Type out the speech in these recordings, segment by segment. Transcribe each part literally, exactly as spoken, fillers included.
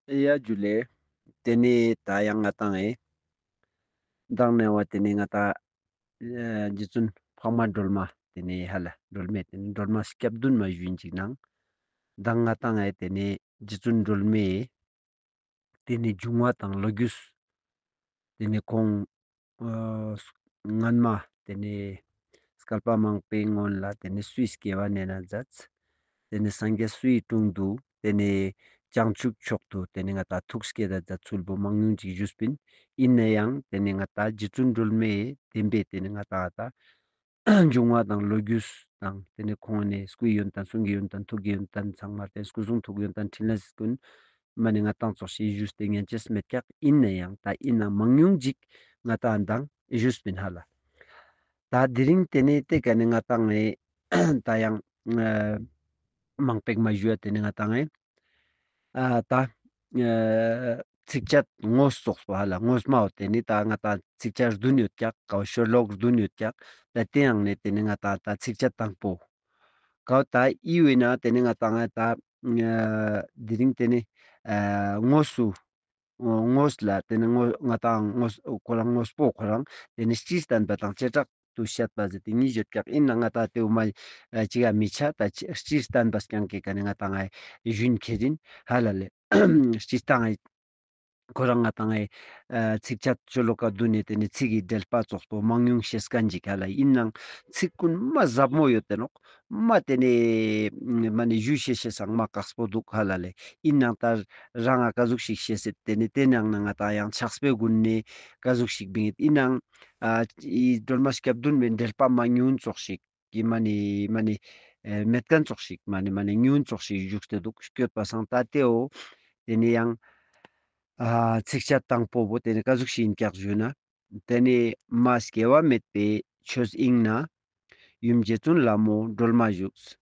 ཡ་ཇུ་ལེ། ཏེ་ནེ་ད་ཡང་ང་ཏང་ཨེ་མདང་ནེ་བ་ཏེ་ནེ་ང་ཏང་ཨེ་རྗེ་བཙུན་འཕགས་མ་སྒྲོལ་མ་ཏེ་ནེ་ཧ་ལ་སྒྲོལ་མའི་ཏེ་ནེ་སྒྲོལ་མ་སྐྱབས་བདུན་མ་ཞུ་ཨིན་ཅིག་ནང་། མདང་ང་ཏང་ཨེ་ཏེ་ནེ་རྗེ་བཙུན་སྒྲོལ་མའི་ཏེ་ནེ་བྱུང་བ་དང་ལོ་རྒྱུས། ཏེ་ནེ་ཁོང་ཨ་སྔན་མ་ཏེ་ནེ་བསྐལ་པ་མང་པོའི་སྔོན་ལ་ཏེ་ནེ་སུའི་སྐྱེ་བ་ནེ་ན་མཛད། ཏེ་ནེ་སངས་རྒྱས་སུའི་དྲུང་དུ་ཏེ་ནེ་བྱང་ཆུབ་མཆོག་ཏུ་ཏེ་ནེ་ང་ཏང་ཐུགས་བསྐྱེད་ད་མཛད་ཚུལ་བོ་མང་ཉུང་ཅིག་ཞུས་པིན། ཨིན་ན་ཡང་ཏེ་ནེ་ང་ཏང་རྗེ་བཙུན་སྒྲོལ་མའི་བསྟན་པའི་ཏེ་ནེ་ང་ཏང་ད་བྱུང་བ་དང་ལོ་རྒྱུས་དང་ཏེ་ནེ་ཁོང་ནེ་སྐུའི་ཡོན་ཏན་གསུང་གི་ཡོན་ཏན་ཐུགས་ཀྱི་ཡོན་ཏན་ཚང་མ་ཏེ་སྐུ་གསུང་ཐུགས་ཡོན་ཏན་ཕྲིན་ལས་ཀུན་མ་ནེ་ང་ཏང་ཙོགས་ཤིག་ཞུས་ཏེ་ཉན་ཅེས་མེད་ཀྱག། ཨིན་ན་ཡང་ད་ཨིན་ན་མང་ཉུང་ཅིག་ང་ཏང་མདང་ཞུས་པིན་ཧ་ལ། ད་དེ་རིང་ཏེ་ནེ་ཏེ་ཀ་ནེ་ང་ཏང་ཨེ་ད་ཡང་ཨ་མང་པོ་མ་ཞུ་ཡ་ཏེ་ནེ་ང་ཏང་ཨེ་ཨ་ད་ཨ་ཚིགས་བཅད་དངོས་ཙོགས་པོ་ཧ་ལ་དངོས་མའོ་ཏེ་ནེ་ད་ང་ཏང་ཚིགས་བཅད་བདུན་ཡོད་ཀྱག་ཀའོ་ཤོ་ལོ་ཀ་བདུན་ཡོད་ཀྱག། ད་ཏེ་ཡང་ནེ་ཏེ་ནེ་ང་ཏང་ད་ཚིགས་བཅད་དང་པོ་ཀའོ་ད་ཨི་བེ་ན་ཏེ་ནེ་ང་ཏང་ད་ཨ་དེ་རིང་ཏེ་ནེ་ཨ་དངོས་སུ་དངོས་ལ་ཏེ་ནེ་དངོས་ང་ཏང་དངོས་ཁོ་རང་དངོས་པོ་ཁོ་རང་ཏེ་ནེ་སྤྱིར་བསྟན་པ་དང་བྱེ་བྲག་ཏུ་བཤད་པ་ཟེར་ཏེ་གཉིས་ཡོད་ཀྱག། ཨིན་ན་ང་ཏང་ཏེ་བོ་མ་ཨ་ཅིག་ག་མི་ཆ་ད་སྤྱིར་བསྟན་པ་རྐྱང་གི་ཀ་ནེ་ང་ཏང་ཨ་ཞུན་ཁྱེར་ཨིན་ཧ་ལ་ལེ། སྤྱིར་བཏང་ཨ་ཁོ་རང་ང་ཏང་ཨེ་ཚིགས་བཅད་ཤོ་ལོ་ཀ་བདུན་ནེ་ཏེ་ནེ་ཚིག་གི་འགྲེལ་པ་ཙོགས་པོ་མང་ཉུང་ཤེས་ཁན་ཅིག་ཧ་ལ། ཨིན་ནའང་ཚིག་ཀུན་མ་ཟབ་མོ་ཡོད་དེ་ནོག། མ་ཏེ་ནེ་མ་ནེ་ཞུ་ཤེས་ཤེས་སང་མ་ཀགས་པོ་དུག་ཧ་ལ་ལེ། ཨིན་ནའང་ད་རང་ང་ཀ་ཟུག་ཤིག་ཤེས་སེད་ཏེ་ནེ་ཏེ་ནང་ན་ང་ཏང་ཡང་ཕྱག་དཔེ་གུན་ནེ་ཀ་ཟུག་ཤིག་བིང་ངེད། ཨིན་ནའང་ཨ་ཨི་སྒྲོལ་མ་སྐྱབས་བདུན་མའི་འགྲེལ་པ་མ་ཉུང་ཙོགས་ཤིག་གི་མ་ནེ་མ་ནེ་ཨེ་མེད་ཁན་ཙོགས་ཤིག་མ་ནེ་མ་ནེ་ཉུང་ཙོགས་ཤིག་བཞུགས་ཏེ་དུག་སྐྱོད་པ་སང་ད་ཏེའོ། ཏེ་ནེ་ཡང་ཨ་ཚིགས་བཅད་དང་པོ་བོ་ཏེ་ནེ་ཀ་ཟུག་ཤིག་ཨིན་ཀྱག་ཞུ་ན། ཏེ་ནེ་མ་སྐྱེ་བ་མེད་པའི་ཆོས་དབྱིངས་ན། ཡུམ་རྗེ་བཙུན་ལྷ་མོ་སྒྲོལ་མ་བཞུགས།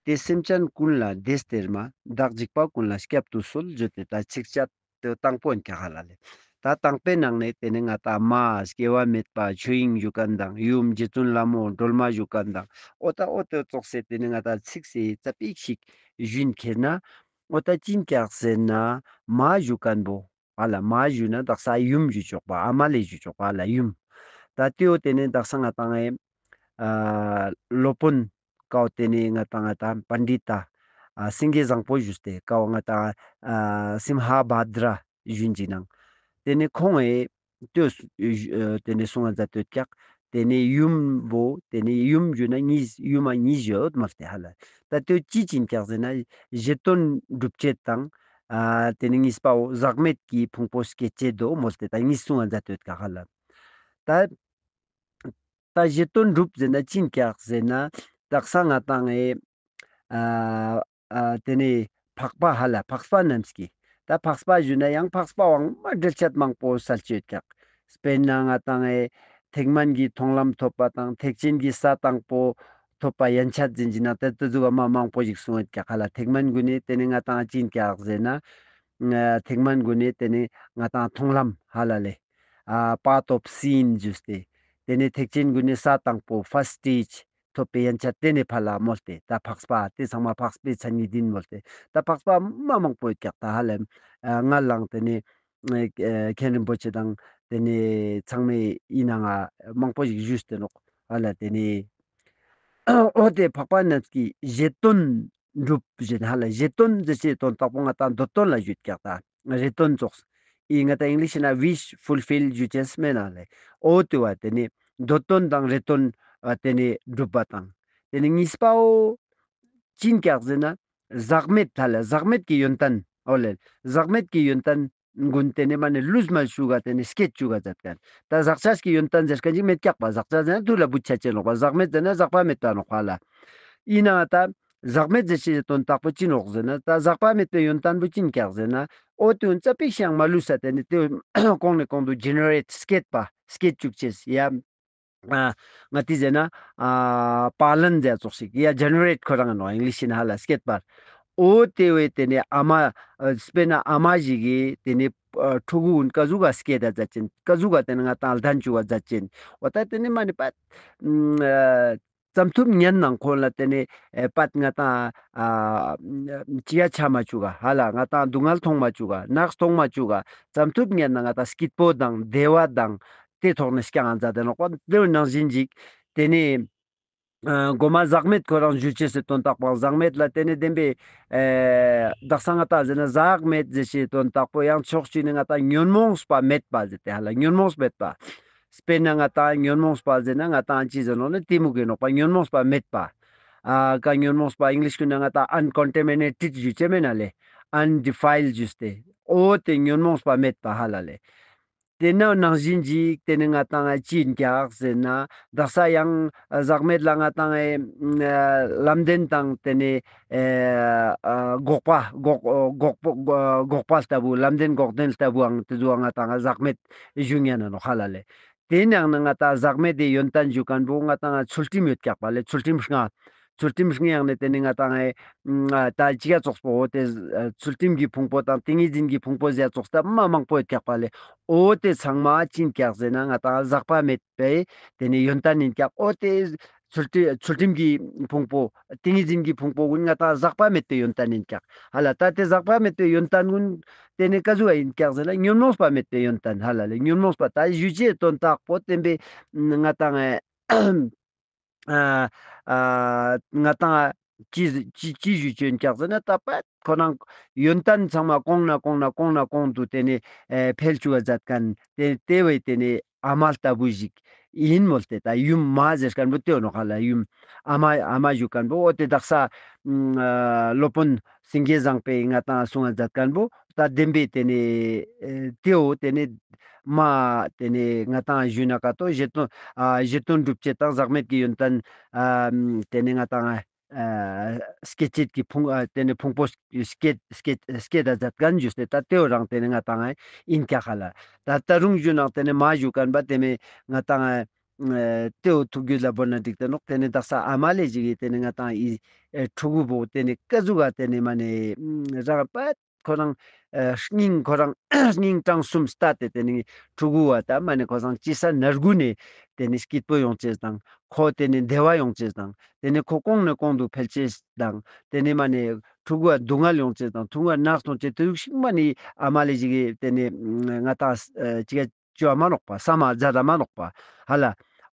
དེ་སེམས་ཅན་ཀུན་ལ་བདེ་སྟེར་མ། བདག་འཇིགས་པ་ཀུན་ལ་བསྐྱབ་ཏུ་གསོལ། ཞུས་ཏེ་ད་ཚིགས་བཅད་དེ་དང་པོ་ཨིན་ཀྱག་ཧ་ལ་ལེ། ད་དང་པོའི་ནང་ནེ་ཏེ་ནེ་ང་ཏང་མ་སྐྱེ་བ་མེད་པ་ཆོས་དབྱིངས་ཞུ་ཁན་དང་ཡུམ་རྗེ་བཙུན་ལྷ་མོ་སྒྲོལ་མ་ཞུ་ཁན་དང་འོ་ད་འོ་ཏེ་ཙོགས་སེ་ཏེ་ནེ་ང་ཏང་ཚིགས་སེ་ཙ་པིག་ཞིག་ཞུན་ཁྱེར་ན་འོ་ད་ཅི་ཨིན་ཀྱག་ཟེར་ན་མ་ཞུ་ཁན་བོ་ཧ་ལ་མ་ཞུ་ན་དག་ས་ཡུམ་ཞུ་ཆོག་པ་ཨ་མ་ལེ་ཞུ་ཆོག་པ་ཧ་ལ་ཡུམ། ད་ཏེའོ་ཏེ་ནེ་དག་ས་ང་ཏང་ཨེ་ཨ་སློབ་དཔོན་ཀའོ་ཏེ་ནེ་ང་ཏང་ང་ཏང་པཎྜི་ཏ་ཨ་སེང་གེ་བཟང་པོ་ཞུས་ཏེ་ཀའོ་ང་ཏང་ཨ་སིམ་ཧ་བྷ་དྲ་ཞུན་ཅིག་ནང་། ཏེ་ནེ་ཁོང་ཨེ་ཏེའོ་ཏེ་ནེ་གསུང་ང་མཛད་དེ་ཡོད་ཀྱག། ཏེ་ནེ་ཡུམ་བོ་ཏེ་ནེ་ཡུམ་ཞུ་ན་གཉིས་ཡུམ་མ་གཉིས་ཡོད་མོལ་ཏེ་ཧ་ལ། ད་ཏེའོ་ཅི་ཅི་ཨིན་ཀྱག་ཟེར་ན་བཞེད་དོན་སྒྲུབ་བྱེད་དང་ཨ་ཏེ་ནེ་གཉིས་པའོ་ཟག་མེད་ཀྱི་ཕུང་པོ་སྐྱེད་བྱེད་དོ་མོལ་ཏེ་ད་གཉིས་གསུང་ང་མཛད་དེ་ཡོད་ཀྱག་ཧ་ལ། ད་ད་བཞེད་དོན་སྒྲུབ་ཟེར་ན་ཅི་ཨིན་ཀྱག་ཟེར་ན་དག་ས་ང་ཏང་ཨེ་ཨ་ཨ་ཏེ་ནེ་འཕགས་པ་ཧ་ལ་འཕགས་པ་རྣམས་ཀྱི་ད་འཕགས་པ་ཞུ་ན་ཡང་འཕགས་པ་བོའང་མ་འགྲེལ་བཤད་མང་པོ་སལ་ཅེས་ཡོད་ཀྱག། དཔེར་ན་ང་ཏང་ཨེ་ཐེག་དམན་གྱི་མཐོང་ལམ་ཐོབ་པ་དང་ཐེག་ཆེན་གྱི་ས་དང་པོ་ཐོབ་པ་ཡན་ཆད་ཟེར་ན་ཏེ་ཏེ་ཟུག་ག་མ་མང་པོ་ཞིག་གསུངས་ཡོད་ཀྱག་ཧ་ལ། ཐེག་དམན་གུན་ནི་ཏེ་ནེ་ང་ཏང་ཅི་ཨིན་ཀྱག་ཟེར་ན་ཨ་ཐེག་དམན་གུན་ནི་ཏེ་ནེ་ང་ཏང་མཐོང་ལམ་ཧ་ལ་ལེ་ཨ་པཱཐ་ཨོཕ་སིན་ཞུས་ཏེ། ཏེ་ནེ་ཐེག་ཆེན་གུན་ནི་ས་དང་པོ་ཕར་སི་ཊེཇ་ཐོབ་པའི་ཡན་ཆད་ཏེ་ནེ་ཕར་ལ་མོལ་ཏེ་ད་འཕགས་པ་ཏེ་ཚང་མ་འཕགས་པའི་མཚན་ཉིད་ཨིན་མོལ་ཏེ་ད་འཕགས་པ་མ་མང་པོ་ཡོད་ཀྱག་ད་ཧ་ལ། ཨ་ང་ལའང་ཏེ་ནེ་ཨ་མཁན་རིན་པོ་ཆེ་དང་ཏེ་ནེ་ཚང་མའི་ཨིན་ནའང་མང་པོ་ཞིག་ཞུས་ཏེ་ནོག་ཧ་ལ། ཏེ་ནེ་འོ་ཏེ་འཕགས་པ་རྣམས་ཀྱི་བཞེད་དོན་སྒྲུབ་ཞེས་ཧ་ལ། བཞེད་དོན་ཟེར་ཅེས་དོན་དག་པོ་ང་ཏང་འདོད་དོན་ལ་ཞུ་ཀྱག་ད་རེ་དོན་ཙོགས། ཨི་ང་ཏང་ཨིང་ལིཤ་ན་ཝིཤ་ཕུལ་ཕིལ་ཞུ་ཅེས་མེད་ན་ལེ། འོ་ཏེ་བོ་ཏེ་ནེ་འདོད་དོན་དང་རེ་དོན་ཏེ་ནེ་སྒྲུབ་པ་དང་། ཏེ་ནེ་གཉིས་པའོ་ཅི་ཨིན་ཀྱག་ཟེར་ན་ཟག་མེད་ཧ་ལ་ཟག་མེད་ཀྱི་ཡོན་ཏན་འོ་ལེ་ཟག་མེད་ཀྱི་ཡོན་ཏན་གུན་ཏེ་ནེ་མ་ནེ་ལུས་མ་ཅུག་ག་ཏེ་ནེ་སྐྱེད་ཅུག་ག་མཛད་ཁན། ད་ཟག་བཅས་ཀྱི་ཡོན་ཏན་ཟེར་ཁན་ཅིག་མེད་ཀྱག་པ། ཟག་བཅས་ཟེར་ན་ཐུར་ལ་བུད་ཆ་ཅེས་ནོག་པ། ཟག་མེད་ཟེར་ན་ཟག་པ་མེད་པ་ནོག་པ་ལ། ཨིན་ནའང་ད་ཟག་མེད་ཟེར་ཅེས་དོན་དག་པོ་ཅི་ནོག་ཟེར་ན་ད་ཟག་པ་མེད་པའི་ཡོན་ཏན་པོ་ཅི་ཨིན་ཀྱག་ཟེར་ན་འོ་ཏེ་གུན་ཙ་པིག་ཞིག་ཡང་མ་ལུས་ས་ཏེ་ནེ་ཏེ་གོང་ནེ་གོང་དུ་ཇེ་ནེ་རེཊ་སྐྱེད་པ་སྐྱེད་ཅུག་ཅེས་ཡ། ཨ་ང་ཏི་ཟེར་ན་ཨ་པཱ་ལན་ཟེར་ཙོགས་ཤིག་ཡ་ཇེ་ནེ་རེཊ་ཁོ་རང་ནོག་ཨིང་ལིཤ་ན་ཧ་ལ་སྐྱེད་པ། འོ་ཏེ་བོའི་ཏེ་ནེ་ཨ་མ་ཨ་དཔེར་ན་ཨ་མ་ཞིག་གི་ཏེ་ནེ་ཨ་ཕྲུ་གུ་གུན་ཀ་ཟུག་ག་སྐྱེད་ད་མཛད་ཅེན་ཀ་ཟུག་ག་ཏེ་ནེ་ང་ཏང་ལྡན་ཅུག་ག་མཛད་ཅེན་འོ་ད་ཏེ་ནེ་མ་ནེ་པ་ཨ་ ཙམ་ཐུབ་ཉན་ནང་ཁོང་ལ་ཏེ་ནེ་ཨེ་པད་ང་ཏང་ཨ་ཅི་ཡ་ཆ་མ་བཅུག་ག་ཧ་ལ་ང་ཏང་སྡུག་བསྔལ་མཐོང་མ་བཅུག་ག་ནགས་མཐོང་མ་བཅུག་ག་ཙམ་ཐུབ་ཉན་ན་ང་ཏང་སྐྱིད་པོ་དང་བདེ་བ་དང་ཏེ་ཐོག་ནེ་སྐྱང་ང་མཛད་དེ་ནོག་པ། ཏེ་ནང་བཞིན་ཅིག་ཏེ་ནེ་ཨ་གོ་མ་ཟག་མེད་ཁོ་རང་ཞུ་ཅེས་སི་དོན་དག་པོ་ཟག་མེད་ལ་ཏེ་ནེ་བདེན་པའི་ཨེ་དག་ས་ང་ཏང་ཟེར་ན་ཟག་མེད་ཟེར་ཅེས་སི་དོན་དག་པོ་ཡང་ཕྱོགས་གཅིག་ནེ་ང་ཏང་ཉོན་མོངས་པ་མེད་པ་ཟེར་ཏེ་ཧ་ལ་ཉོན་མོངས་མེད་པ། དཔེར་ན་ང་ཏང་ཉོན་མོངས་པ་ཟེར་ན་ང་ཏང་ཅི་ཟེར་ནོག་ནི་གཏི་མུག་གི་ནོག་པ་ཉོན་མོངས་པ་མེད་པ། ཨ་ཀ་ཉོན་མོངས་པ་ཨིང་ལིཤ་ཀུན་ན་ང་ཏང་ཨན་ཀོན་ཊ་མི་ནེ་ཊེཌ་ཞུ་ཅེས་མེད་ན་ལེ། ཨན་ཌི་ཕའིལ་ཌ་ཞུས་ཏེ། འོ་ཏེ་ཉོན་མོངས་པ་མེད་པ་ཧ་ལ་ལེ། ཏེ་ནང་ནང་བཞིན་ཅིག་ཏེ་ནེ་ང་ཏང་ཨེ་ཅི་ཨིན་ཀྱག་ཟེར་ན་དག་ས་ཡང་ཨ་ཟག་མེད་ལ་ང་ཏང་ཨེ་ཨ་ལམ་བདེན་དང་ཏེ་ནེ་ཨེ་ཨ་འགོག་པ་འགོག་འགོག་པ་འགོག་པ་ལྟ་བུ་ལམ་བདེན་འགོག་བདེན་ལྟ་བུའང་ཏེ་ཟུག་ང་ཏང་ཨེ་ཟག་མེད་ཞུ་ཉན་ན་ནོག་ཧ་ལ་ལེ། ཏེ་ནང་ནེ་ང་ཏང་ཟག་མེད་དེ་ཡོན་ཏན་ཞུ་ཁན་བོ་ང་ཏང་ཚུལ་ཁྲིམས་ཡོད་ཀྱག་པ་ལེ། ཚུལ་ཁྲིམས་ལྔ། ཚུལ་ཁྲིམས་ལྔ་ཡང་ནེ་ཏེ་ནེ་ང་ཏང་ཨེ་ཨ་ད་ཅི་ག་ཙོགས་པོ་འོ་ཏེ་ཨ་ཚུལ་ཁྲིམས་ཀྱི་ཕུང་པོ་དང་ཏིང་ངེ་འཛིན་གྱི་ཕུང་པོ་ཟེར་ཙོགས་ད་མ་མང་པོ་ཡོད་ཀྱག་པ་ལེ། འོ་ཏེ་ཚང་མ་ཅི་ཨིན་ཀྱག་ཟེར་ན་ང་ཏང་ཟག་པ་མེད་པའི་ཏེ་ནེ་ཡོན་ཏན་ཨིན་ཀྱག། འོ་ཏེ་ཚུལ་ཁྲིམས་ཚུལ་ཁྲིམས་ཀྱི་ཕུང་པོ་ཏིང་ངེ་འཛིན་གྱི་ཕུང་པོ་ཀུན་ང་ཏང་ཟག་པ་མེད་པའི་ཡོན་ཏན་ཨིན་ཀྱག། ཧ་ལ་ད་ཏེ་ཟག་པ་མེད་པའི་ཡོན་ཏན་ཀུན་ཏེ་ནེ་ཀ་ཟུག་ཨིན་ཀྱག་ཟེར་ན་ཉོན་མོངས་པ་མེད་པའི་ཡོན་ཏན་ཧ་ལ་ལེ། ཉོན་མོངས་པ་ད་ཞུ་ཅེས་དོན་དག་པོ་བདེན་པའི་ང་ཏང་ཨེ་ཨ་ཨ་ང་ཏང་ཅི་ཅི་ཅི་ཞུ་ཅེས་ཨིན་ཀྱག་ཟེར་ན་ད་པད་ཁོ་རང་ཡོན་ཏན་ཚང་མ་གོང་ནེ་གོང་ནེ་གོང་ནེ་གོང་དུ་ཏེ་ནེ་ཨེ་འཕེལ་བཅུག་ག་མཛད་ཁན་ཏེ་ཏེ་བོའི་ཏེ་ནེ་ཨ་མ་ལྟ་བུ་ཞིག་ཨིན་མོལ་ཏེ་ད་ཡུམ་མ་ཟེར་ཁན་བོ་ཏེ་ནོག་ཧ་ལ། ཡུམ་ཨ་མ་ཨ་མ་ཞུ་ཁན་བོ་འོ་ཏེ་དག་ས་ཨ་སློབ་དཔོན་སེང་གེ་བཟང་པོས་ང་ཏང་གསུང་ང་མཛད་ཁན་བོ་ད་བདེན་པའི་ཏེ་ནེ་ཨེ་ཏེའོ་ཏེ་ནེ་མ་ཏེ་ནེ་ང་ཏང་ཞུ་ན་ཀ་ཏོ་བཞེད་དོན་ཨ་བཞེད་དོན་སྒྲུབ་ཅེས་དང་ཟག་མེད་ཀྱི་ཡོན་ཏན་ཨ་ཏེ་ནེ་ང་ཏང་ཨ་སྐྱེད་བྱེད་ཀྱི་ཕུང་ཨ་ཏེ་ནེ་ཕུང་པོ་སྐྱེད་སྐྱེད་སྐྱེད་ད་མཛད་ཁན་ཞུས་ཏེ་ད་ཏེའོ་རང་ཏེ་ནེ་ང་ཏང་ཨ་ཨིན་ཀྱག་ཧ་ལ། ད་ད་རུང་ཞུ་ན་ཏེ་ནེ་མ་ཞུ་ཁན་བོ་ཏེ་ནེ་ང་ཏང་ཨ་ཨ་ཏེའོ་ཐུགས་རྒྱུད་ལ་བོར་ན་འགྲིག་ཏེ་ནོག། ཏེ་ནེ་དག་ས་ཨ་མ་ལེ་ཞིག་གི་ཏེ་ནེ་ང་ཏང་ཨི་ཨེ་ཕྲུ་གུ་བོ་ཏེ་ནེ་ཀ་ཟུག་ག་ཏེ་ནེ་མ་ནེ་རང་པད་ཁོ་རང་ཨ་སྙིང་ཁོ་རང་སྙིང་བྲང་གསུམ་ལྟ་སྟེ་ཏེ་ནེ་ཕྲུ་གུ་བོ་ད་མ་ནེ་ཁོ་རང་ཅི་ས་ནར་གུ་ནེ་ཏེ་ནེ་སྐྱིད་པོ་ཡོང་ཅེས་དང་ཁོ་ཏེ་ནེ་བདེ་བ་ཡོང་ཅེས་དང་ཏེ་ནེ་ཁོ་གོང་ནེ་གོང་དུ་འཕེལ་ཅེས་དང་ཏེ་ནེ་མ་ནེ་ཕྲུ་གུ་བོ་སྡུག་བསྔལ་ཡོང་ཅེས་དང་ཕྲུ་གུ་བོ་ནག་སོང་ཅེས་ཏེ་ཟུག་ཞིག་མ་ནེ་ཨ་མ་ལེ་ཞིག་གི་ཏེ་ནེ་ང་ཏང་ཨ་ཅི་ག་ཅོ་མ་ནོག་པ། ས་མ་ཛ་ད་མ་ནོག་པ། ཧ་ལ།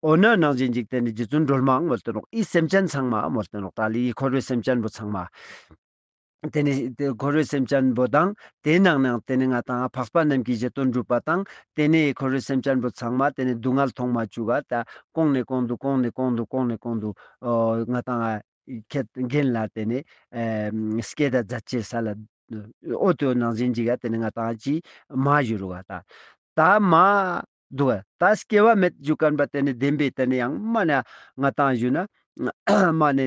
འོ་ན་ནང་བཞིན་ཅིག་ཏེ་ནེ་རྗེ་བཙུན་སྒྲོལ་མའང་མོལ་ཏེ་ནོག། ཨི་སེམས་ཅན་ཚང་མ་མོལ་ཏེ་ནོག། ད་ལི་ཨི་འཁོར་བའི་སེམས་ཅན་པོ་ཚང་མ། ཏེ་ནེ་ཏེ་འཁོར་བའི་སེམས་ཅན་པོ་དང་ཏེ་ནང་ནེ་ཏེ་ནེ་ང་ཏང་འཕགས་པ་རྣམས་ཀྱི་བཞེད་དོན་སྒྲུབ་པ་དང་ཏེ་ནེ་འཁོར་བའི་སེམས་ཅན་པོ་ཚང་མ་ཏེ་ནེ་སྡུག་བསྔལ་མཐོང་མ་བཅུག་ག་ད་གོང་ནེ་གོང་དུ་གོང་ནེ་གོང་དུ་གོང་ནེ་གོང་དུ་ཨོ་ང་ཏང་ཁྱེད་རྒན་ལ་ཏེ་ནེ་ཨེ་སྐྱེད་ད་མཛད་ཅེས་ས་ལ། འོ་ཏེ་ནང་བཞིན་ཅིག་ག་ཏེ་ནེ་ང་ཏང་ཅི་མ་ཞུ་རུ་ག་ད། ད་མ་འདུག་ག་ད་སྐྱེ་བ་མེད་ཞུ་ཁན་བོ་ཏེ་ནེ་བདེན་པའི་ཏེ་ནེ་ཡང་མ་ནེ་ང་ཏང་ཞུ་ན་མ་ནེ་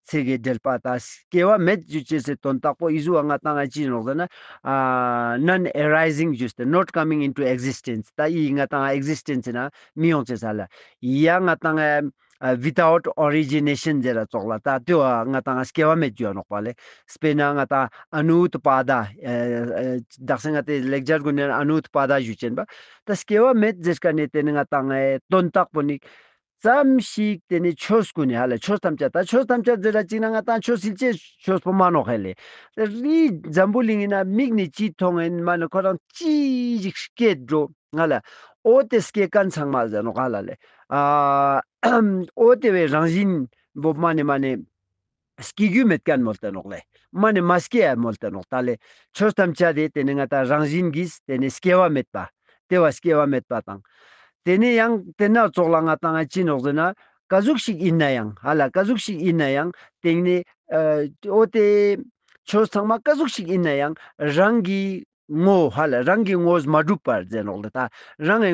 ཚིག་གི་འགྲེལ་པ་ད་སྐྱེ་བ་མེད་ཞུ་ཅེས་སི་དོན་དག་པོ་ཨི་ཟུག་ག་ང་ཏང་ཅི་ནོག་ཟེར་ན་ཨ་non arising ཞུས་ཏེ་not coming into existence ད་ཨི་ང་ཏང་ཨེག་ཟིས་ཊེན་སི་ན་མི་ཡོང་ཅེས་ས་ལ་ཡ་ང་ཏང་ཨ་without origination ཟེར་ར་ཙོགས་ལ་ད་ཏེ་བོ་ང་ཏང་སྐྱེ་བ་མེད་ཞུ་ཡ་ནོག་པ་ལེ། དཔེར་ན་ང་ཏང་ཨ་ནུ་ཏ་པ་ད་ཨེ་ཨེ་དག་ས་ང་ཏེ་ལེགས་སྦྱར་གུན་ནེ་ཨ་ནུ་ཏ་པ་ད་ཞུ་ཅེན་པ། ད་སྐྱེ་བ་མེད་ཟེར་ཁན་ནི་ཏེ་ནེ་ང་ཏང་ཨེ་དོན་དག་པོ་ནི་ཙམ་ཞིག་ཏེ་ནེ་ཆོས་གུན་ནི་ཧ་ལ་ཆོས་ཐམས་ཅད་ད་ཆོས་ཐམས་ཅད་ཟེར་ར་ཅིག་ན་ང་ཏང་ཆོས་སིལ་ཅེས་ཆོས་པོ་མ་ནོག་ཧ་ལེ། རི་འཛམ་བུ་གླིང་ངི་ན་མིག་ནེ་ཅི་མཐོང་ཨིན་མ་ནེ་ཁོ་རང་ཅི་ཞིག་སྐྱེད་འགྲོ། ང་ལ། འོ་ཏེ་སྐྱེ་ཁན་ཚང་མ་ཟེར་ནོག་ཧ་ལ་ལེ། ཨ་འོ་ཏེ་བོའི་རང་བཞིན་བོ་མ་ནེ་མ་ནེ་སྐྱེ་རྒྱུ་མེད་ཁན་མོལ་ཏེ་ནོག་ལེ། མ་ནེ་མ་སྐྱེ་ཡ་མོལ་ཏེ་ནོག་ད་ལེ། ཆོས་ཐམས་ཅད་དེ་ཏེ་ནེ་ང་ཏང་རང་བཞིན་གྱིས་ཏེ་ནེ་སྐྱེ་བ་མེད་པ། ཏེ་བོ་སྐྱེ་བ་མེད་པ་དང་། ཏེ་ནེ་ཡང་ཏེ་ན་ཙོགས་ལ་ང་ཏང་ཅི་ནོག་ཟེར་ན་ཀ་ཟུག་ཞིག་ཨིན་ན་ཡང་ཧ་ལ་ཀ་ཟུག་ཞིག་ཨིན་ན་ཡང་ཏེ་ནེ་ཨ་འོ་ཏེ་ཆོས་ཚང་མ་ཀ་ཟུག་ཞིག་ཨིན་ན་ཡང་རང་གི་ངོ་བོ་ཧ་ལ་རང་གི་ངོ་བོས་མ་གྲུབ་པར་ཟེར་ནོག་ལེ། ད་རང་ངི་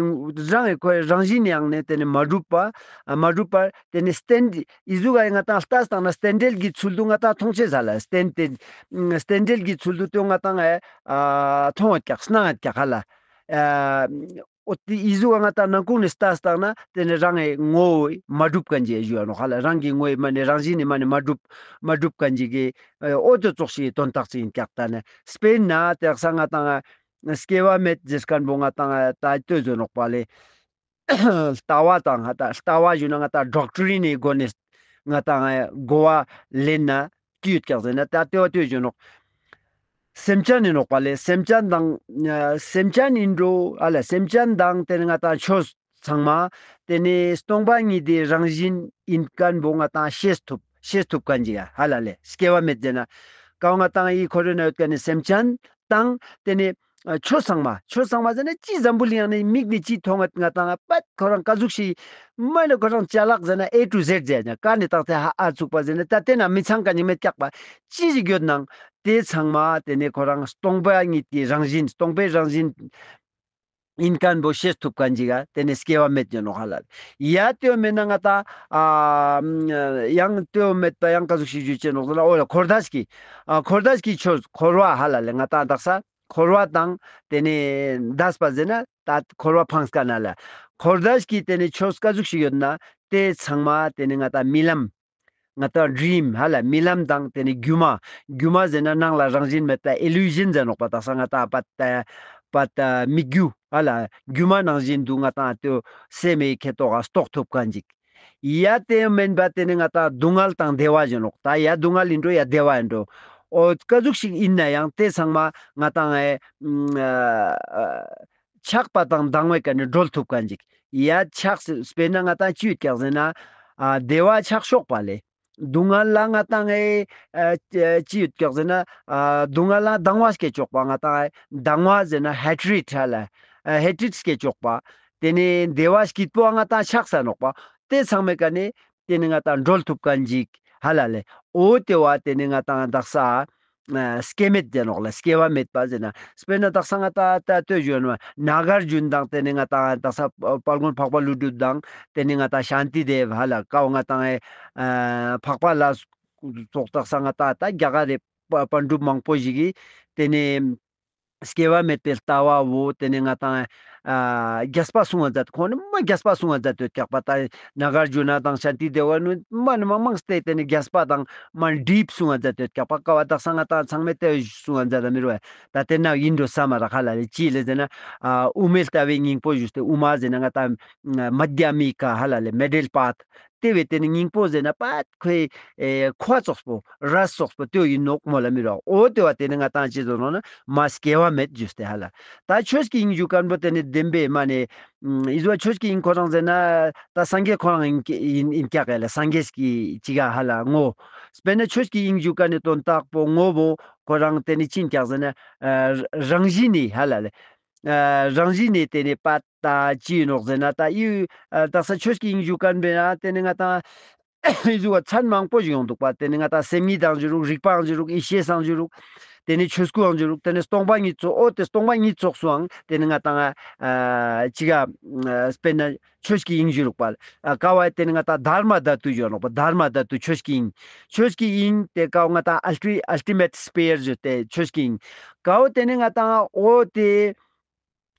རང་ངི་ཁོའི་རང་བཞིན་ཡང་ནེ་ཏེ་ནེ་མ་གྲུབ་པ་ཨ་མ་གྲུབ་པར་ཏེ་ནེ་རྟེན་འབྲེལ་ཨི་ཟུག་ག་ང་ཏང་ལྟ་སྟངས་ན་རྟེན་འབྲེལ་གྱི་ཚུལ་དུ་ང་ཏང་མཐོང་ཅེས་ས་ལ་རྟེན་ཏེ་རྟེན་འབྲེལ་གྱི་ཚུལ་དུ་ཏེ་ང་ཏང་ཨ་མཐོང་ཡོད་ཀྱག་སྣང་ཡོད་ཀྱག་ཧ་ལ། ཨ་འོ་ཏེ་ཨི་ཟུག་ག་ང་ཏང་ནང་ཁུག་ནེ་ལྟ་སྟངས་ན་ཏེ་ནེ་རང་ངི་ངོ་བོས་མ་གྲུབ་ཁན་ཅིག་ཞུ་ཡ་ནོག་ཧ་ལ། རང་གི་ངོ་བོས་མ་ནེ་རང་བཞིན་ནི་མ་ནེ་མ་གྲུབ་མ་གྲུབ་ཁན་ཅིག་གི་ཨ་འོ་ཏེ་ཙོགས་ཤིག་དོན་དག་ཅིག་ཨིན་ཀྱག་ད་ནི་དཔེར་ན་དག་ས་ང་ཏང་ཨ་སྐྱེ་བ་མེད་ཟེར་ཁན་བོ་ང་ཏང་ཨ་ད་ལྟོས་ཟེར་ནོག་པ་ལེ། ལྟ་བ་དང་ཧ་ད་ལྟ་བ་ཞུ་ན་ང་ཏང་ཌོག་ཊྲིན་ནི་སྒོ་ནེ་ ང་ཏང་གོ་བ་ལེན་ན་ཅི་ཡོད་ཀྱག་ཟེར་ན་ད་ལྟེ་བ་ལྟེ་བ་ཞུ་ནོག། སེམས་ཅན་ཨིན་ནོག་པ་ལེ། སེམས་ཅན་དང་ཨ་སེམས་ཅན་ཨིན་འགྲོ་ཧ་ལ། སེམས་ཅན་དང་ཏེ་ནེ་ང་ཏང་ཆོས་ཚང་མ་ཏེ་ནེ་སྟོང་པ་ཉིད་དི་རང་བཞིན་ཨིན་ཁན་བོ་ང་ཏང་ཤེས་ཐུབ་ཤེས་ཐུབ་ཁན་ཅིག་ཧ་ལ་ལེ། སྐྱེ་བ་མེད་ཟེར་ན་ཀ་བོ་ང་ཏང་ཨི་ཁོ་རེ་ན་ཡོད་ཁན་ནི་སེམས་ཅན་དང་ཏེ་ནེ་ཨ་ཆོས་ཚང་མ་ཆོས་ཚང་མ་ཟེར་ན་ཅི་འཛམ་བུ་གླིང་ནི་མིག་ནེ་ཅི་ཐོང་ང་ང་ཏང་པད་ཁོ་རང་ཀ་ཟུག་ཤིག་མ་ནེ་ཁོ་རང་ཅ་ལག་ཟེར་ན་A to Z ཟེར་ན་ཀ་ནེ་ཏང་ཚེ་ཧ་ཨ་ཚུགས་པ་ཟེར་ན་ད་ཏེ་ན་མི་ཚང་ཀ་ནེ་མེད་ཀྱག་པ་ཅི་ཞིག་ཡོད་ནང་ཏེ་ཚང་མ་ཏེ་ནེ་ཁོ་རང་སྟོང་པ་ཉིད་ཀྱི་རང་བཞིན་སྟོང་པའི་རང་བཞིན་ཨིན་ཁན་བོ་ཤེས་ཐུབ་ཁན་ཅིག་ག་ཏེ་ནེ་སྐྱེ་བ་མེད་ཟེར་ནོག་ཧ་ལ། ཡ་ལྟེ་བ་མེད་ན་ང་ཏང་ཨ་ཡང་ལྟེ་བ་མེད་པ་ཡང་ཀ་ཟུག་ཤིག་ཞུ་ཅེས་ནོག་ཟེར་ན་འོ་ལ་འཁོར་འདས་ཀྱི་ཨ་འཁོར་འདས་ཀྱི་ཆོས་འཁོར་བ་ཧ་ལ་ལེ། ང་ཏང་དག་ས་འཁོར་བ་དང་ཏེ་ནེ་འདས་པ་ཟེར་ན་ད་འཁོར་བ་ཕངས་ཀ་ན་ལ་འཁོར་འདས་ཀྱི་ཏེ་ནེ་ཆོས་ཀ་ཟུག་ཤིག་ཡོད་ན་ཏེ་ཚང་མ་ཏེ་ནེ་ང་ཏང་རྨི་ལམ་ང་ཏང་ཌྲིམ་ཧ་ལ་རྨི་ལམ་དང་ཏེ་ནེ་སྒྱུ་མ་སྒྱུ་མ་ཟེར་ན་ནང་ལ་རང་བཞིན་མེད་པ་ཨི་ལུ་ཞན་ཟེར་ནོག་པ་དག་ས་ང་ཏང་པད་པད་སྨིག་རྒྱུ་ཧ་ལ་སྒྱུ་མ་ནང་བཞིན་དུ་ང་ཏང་ཏེ་སེམས་མེད་ཁེ་ཏོག་ག་རྟོགས་ཐུབ་ཁན་ཅིག། ཡ་ཏེ་མེན་པ་ཏེ་ནེ་ང་ཏང་སྡུག་བསྔལ་དང་བདེ་བ་ཞུ་ནོག། ད་ཡ་སྡུག་བསྔལ་ཨིན་འགྲོ་ཡ་བདེ་བ་ཨིན་འགྲོ། འོ་ཀ་ཟུག་ཤིག་ཨིན་ན་ཡང་ཏེ་ཚང་མ་ང་ཏང་ཨེ་ཨ་ཆགས་པ་དང་སྡང་བའི་ཀ་ནེ་སྒྲོལ་ཐུབ་ཁན་ཅིག། ཡ་ཆགས་སྤེར་ན་ང་ཏང་ཅི་ཡོད་ཀྱག་ཟེར་ན་ཨ་བདེ་བ་ཆགས་ཤོག་པ་ལེ། སྡུག་བསྔལ་ལ་ང་ཏང་ཨེ་ཨ་ཅི་ཡོད་ཀྱག་ཟེར་ན་ཨ་སྡུག་བསྔལ་ལ་སྡང་བ་སྐྱེ་ཆོག་པ། ང་ཏང་ཨེ་སྡང་བ་ཟེར་ན་ཧེ་ཊྲེཌ་ཧ་ལ་ཨ་ཧེ་ཊྲེཌ་སྐྱེ་ཆོག་པ། ཏེ་ནེ་བདེ་བ་སྐྱིད་པོ་ང་ཏང་ཆགས་ས་ནོག་པ། ཏེ་ཚང་མའི་ཀ་ནེ་ཏེ་ནེ་ང་ཏང་སྒྲོལ་ཐུབ་ཁན་ཅིག་ཧ་ལ་ལེ། འོ་ཏེ་བོ་ཏེ་ནེ་ང་ཏང་དག་ས་ཨ་སྐྱེ་མེད་ཟེར་ནོག་ལ་སྐྱེ་བ་མེད་པ་ཟེར་ན་སྤེར་ན་དག་ས་ང་ཏང་ད་ལྟོས་ཞུ་ན་ནཱ་གར་ཇུན་དང་ཏེ་ནེ་ང་ཏང་དག་ས་དཔལ་མགོན་འཕགས་པ་ཀླུ་སྒྲུབ་དང་ཏེ་ནེ་ང་ཏང་ཤཱནྟི་དེ་བ་ཧ་ལ་ཀ་བོ་ང་ཏང་ཨ་འཕགས་པ་ལ་སོགས་དག་ས་ང་ཏང་ད་རྒྱ་གར་རི་པ་པཎ་གྲུབ་མང་པོ་ཞིག་གི་ཏེ་ནེ་སྐྱེ་བ་མེད་པའི་ལྟ་བ་བོ་ཏེ་ནེ་ང་ཏང་ཨ་རྒྱས་པ་གསུང་ང་མཛད། ཁོང་ནི་མ་རྒྱས་པ་གསུང་ང་མཛད་དེ་ཡོད་ཀྱག་པ། ད་ནཱ་གར་ཇུ་ན་དང་ཤཱནྟི་དེ་བ་ནི་མ་ནི་མ་མང་སྟེ་ཏེ་ནེ་རྒྱས་པ་དང་མ་ཌིཔ་གསུང་ང་མཛད་དེ་ཡོད་ཀྱག་པ། ཀ་བོ་དག་ས་ང་ཏང་ཚང་མས་ཏེ་གསུང་ང་མཛད་ད་མི་རུ་བ། ད་ཏེ་ན་ཨིན་འགྲོ་ས་མ་རག་ཧ་ལ་ལེ། ཅི་ལེ་ཟེར་ན་ཨ་དབུ་མའི་ལྟ་བའི་སྙིང་པོ་ཞུས་ཏེ་དབུ་མ་ཟེར་ན་ང་ཏང་མ་དྷྱ་མི་ཀ་ཧ་ལ་ལེ་མི་ཌལ་པཱཐ། ཏེ་བས་ཏེ་ནེ་སྙིང་པོ་ཟེར་ན་པད་ཁོའི་ཨེ་ཁོ་ཙོགས་པོ་ར་ཙོགས་པོ་ཏེ་ཨིན་ནོག་མོལ་ལ་མི་རོག། འོ་ཏེ་བ་ཏེ་ནེ་ང་ཏང་ཅི་ཟེར་ནོག་ན་མ་སྐྱེ་བ་མེད་ཞུས་ཏེ་ཧ་ལ། ད་ཆོས་ཀྱི་དབྱིངས་ཞུ་ཁན་བོ་ཏེ་ནེ་བདེན་པའི་མ་ནེ་ཨིན་ཟུ་བ་ཆོས་ཀྱི་དབྱིངས་ཁོ་རང་ཟེར་ན་ད་སངས་རྒྱས་ཁོ་རང་ཨིན་ཨིན་ཨིན་ཀྱག་ལེ། སངས་རྒྱས་ཀྱི་ཅི་ག་ཧ་ལ་ངོ་སྤེར་ན་ཆོས་ཀྱི་དབྱིངས་ཞུ་ཁན་ནི་དོན་དག་པོ་ངོ་བོ་ཁོ་རང་ཏེ་ནེ་ཅི་ཨིན་ཀྱག་ཟེར་ན་ཨ་རང་བཞིན་ནི་ཧ་ལ་ལེ། ཨ་རང་བཞིན་ནི་ཏེ་ནེ་པད་ད་ཅི་ཨིན་ནོག་ཟེར་ན་ད་ཨི་ཨ་དག་ས་ཆོས་ཀྱི་དབྱིངས་ཞུ་ཁན་བོ་ན་ཏེ་ནེ་ང་ཏང་ཨི་ཟུག་ག་མཚན་མང་པོ་ཞིག་ཡོང་འདུག་པ། ཏེ་ནེ་ང་ཏང་སེམས་ཉིད་དང་ཞུ་རུག། རིག་པའང་ཞུ་རུག། ཡེ་ཤེས་སང་ཞུ་རུག། ཏེ་ནེ་ཆོས་སྐུའང་ཞུ་རུག། ཏེ་ནེ་སྟོང་པ་ཉིད་ཚོགས། འོ་ཏེ་སྟོང་པ་ཉིད་ཚོགས་སུའང་ཏེ་ནེ་ང་ཏང་ཨ་ཅི་ག་ཨ་སྤེར་ན་ཆོས་ཀྱི་དབྱིངས་ཞུ་རུག་པ། ཨ་ཀ་བོ་ཏེ་ནེ་ང་ཏང་དྷརྨ་དྷཱ་ཏུ་ཞུ་རུག་པ། དྷརྨ་དྷཱ་ཏུ་ཆོས་ཀྱི་དབྱིངས། ཆོས་ཀྱི་དབྱིངས་ཏེ་ཀ་བོ་ང་ཏང་ཨལ་ཊི་ཨལ་ཊི་མེཊ་སྤེར་ཞུ་སྟེ་ཆོས་ཀྱི་དབྱིངས། ཀ་བོ་ཏེ་ནེ་ང་ཏང་འོ་ཏེ་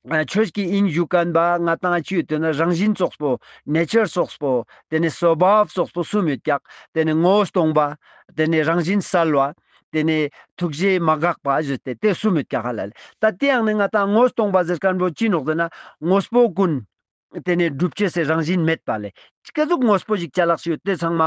ཨ་ཆོས་ཀྱི་དབྱིངས་ཞུ་ཁན་བ་ང་ཏང་ཅི་ཡོད་ཏེ་ན་རང་བཞིན་ཙོགས་པོ་ནེ་ཅར་ཙོགས་པོ་ཏེ་ནེ་སོ་བྷཱབ་ཙོགས་པོ་གསུམ་ཡོད་ཀྱག། ཏེ་ནེ་ངོ་བོ་སྟོང་པ། ཏེ་ནེ་རང་བཞིན་གསལ་བ། ཏེ་ནེ་ཐུགས་རྗེ་མ་འགགས་པ་ཞུས་ཏེ་ཏེ་གསུམ་ཡོད་ཀྱག་ཧ་ལ་ལེ། ད་ཏེ་ཡང་ནི་ང་ཏང་ངོ་བོ་སྟོང་པ་ཟེར་ཁན་བོ་ཅི་ནོག་ཟེར་ན་དངོས་པོ་ཀུན་ཏེ་ནེ་གྲུབ་ཅེས་སི་རང་བཞིན་མེད་པ་ལེ། ཀ་ཟུག་དངོས་པོ་ཞིག་ཅ་ལག་ཞིག་ཡོད་ཏེ་ཚང་མ་